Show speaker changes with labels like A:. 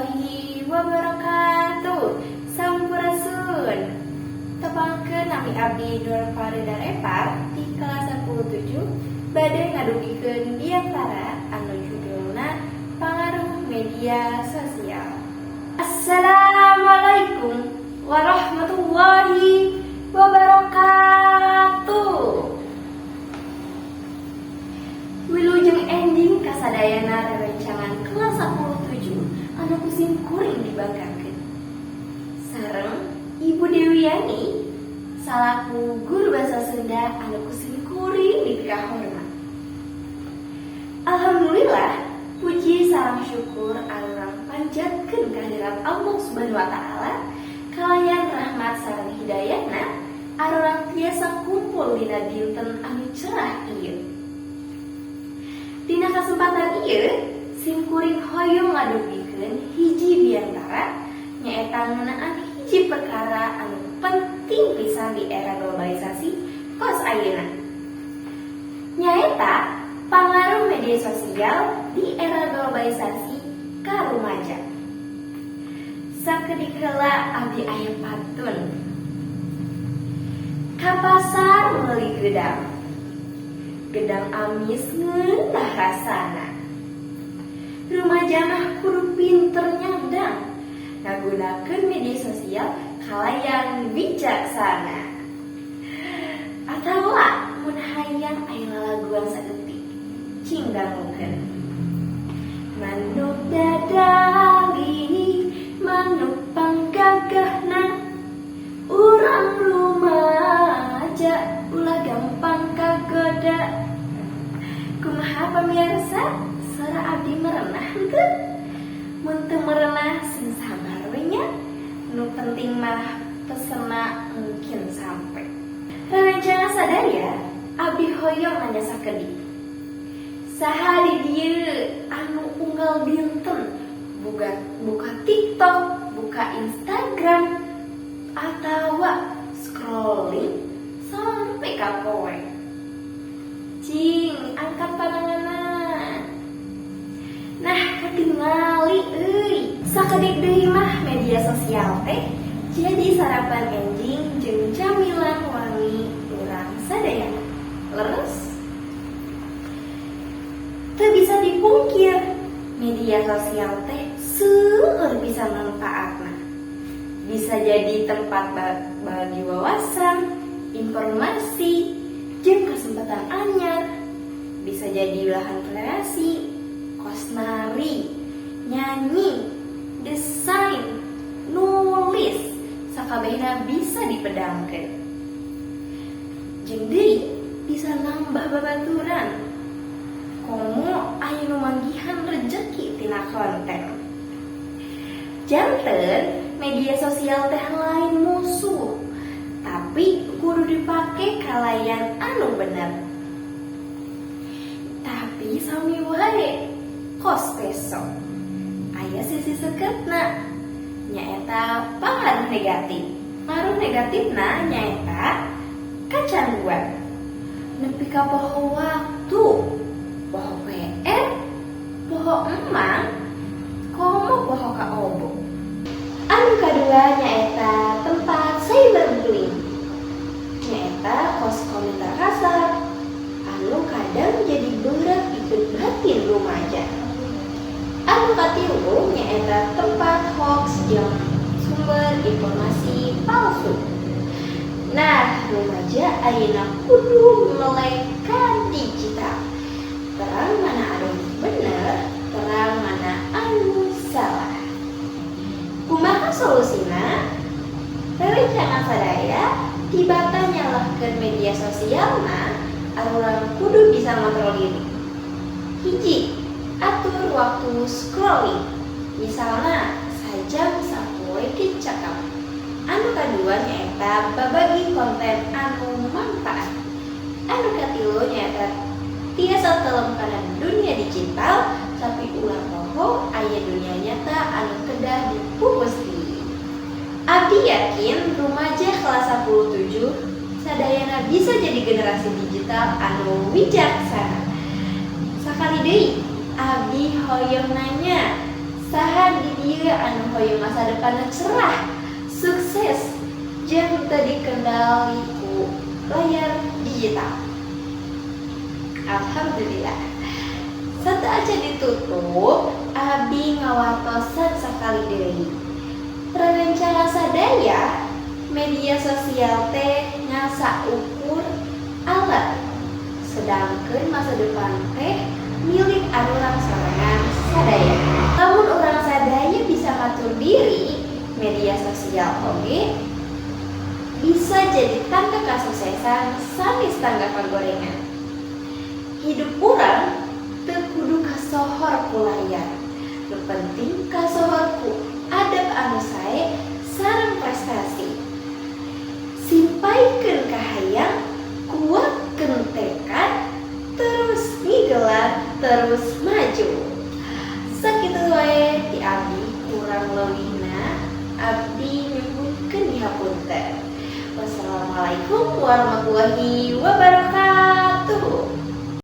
A: Warahmatullahi wabarakatuh. Sampurasun. Tepangkeun, nami abdi Nur Farida Repar di kelas 17 bade ngadugikeun biantara anu judulna Pangaruh Media Sosial. Assalamualaikum warahmatullahi wabarakatuh. Wilujeng enjing kasadayana rerencangan kelas 17 anu ku sim kuring dibanggakeun. Sareng Ibu Dewiani salaku guru bahasa Sunda anu ku sim kuring dipikahormat. Alhamdulillah, puji sareng syukur arurang panjatkeun kehadirat Allah Subhanahu wa Taala, kalayan rahmat sareng hidayahna arurang tiasa kumpul dina dinten anu cerah ieu. Dina kesempatan ieu, sim kuring hoyong ngadugikeun hiji biantara, nyaeta ngeunaan hiji perkara anu penting pisan di era globalisasi kos ayeuna. Nyaeta pangaruh media sosial di era globalisasi ka rumaja. Sakedik heula, abdi aya pantun. Ka pasar meuli gedang. Gedang amis ngeunah rasana. Rumaja mah kudu pinter nyandang. Ngagunakeun media sosial kalayan bijaksana. Atawa mun hayang aya lalaguan saeutik. Cing dangukeun. Manuk dadali, manuk panggagahna, urang rumaja ulah gampang kagoda. Kumaha, pemirsa, suara abdi merenah henteu? Mun teu merenah, sing sabar we nya. Nu penting mah pesenna mungkin sampai. Rerencangan sadaya, abdi hoyong nanya sakedik. Saha di dieu anu unggal dinten buka TikTok, buka Instagram, atawa scrolling sampai ka poe? Cing, angkat pananganna. Nah, katingali euy. Sakedik deui mah media sosial teh jadi sarapan enjing jeung camilan wangi urang sadayana. Leres? Teu bisa dipungkir, media sosial teh seueur bisa manfaatna. Bisa jadi tempat bagi wawasan, informasi, jeung kesempatan anyar. Bisa jadi lahan kreasi, kos nari, nyanyi, desain, nulis, sakabehna bisa dipedangkeun. Jeung deui bisa nambah babaturan. Komo aya nu manggihan rejeki tina konten. Janten media sosial teh lain musuh, tapi kudu dipake kalayan anu bener. Tapi sami wae kos peso. Aya sisi seketna, nyaeta pangaruh negatif. Pengaruh negatifna nyaeta kecanduan. Nepi ka poho waktu, poho PR, poho emang, komo poho ka obo. Anu kadua nyaeta tempat cyberbullying. Nyaeta kos komentar kasar anu kadang jadi berat pikeun batin rumaja. Anu katilu nyaeta tempat hoax jeung sumber informasi palsu. Nah, rumaja ayeuna kudu melek ka digital. Terang mana anu bener, terang mana anu salah. Kumaha solusina? Rerencangan sadaya, tibata nyalahkeun media sosialna, arurang kudu bisa ngontrol diri. Hiji, atur waktu scrolling. Misalna sajam sapoe ge cekap. Anu kadua nyaeta babagi konten anu manfaat. Anu katilu nyaeta tiasa telem kana dunia digital, tapi ulah poho aya dunia nyata anu kedah dipupus deui. Abdi yakin rumaja kelas 17 sadayana bisa jadi generasi digital anu wijaksana. Sakali deui, abdi hoyong nanya, Saha di dieu anu hoyong masa depanna cerah, sukses, jeung teu dikendali ku layar digital? Alhamdulillah. Sateuacan ditutup, abdi ngawartosan sakali deui. Rerencangan sadaya, media sosial teh ngan saukur alat, sedangkan masa depan teh milik arurang sorangan sadaya. Lamun urang sadaya bisa ngatur diri, media sosial oge bisa jadi tangga kasuksesan sanes tangga kagorengan. Hidup urang teu kudu kasohor ku layar. Nu penting kasohor ku adab anu sae sareng prestasi. Simpaikeun kahayang, kuatkeun tekad, terus ngigelan, terus maju. Sakitu wae ti abdi, kurang leuwihna abdi nyuhunkeun dihapunten. Wassalamualaikum warahmatullahi wabarakatuh.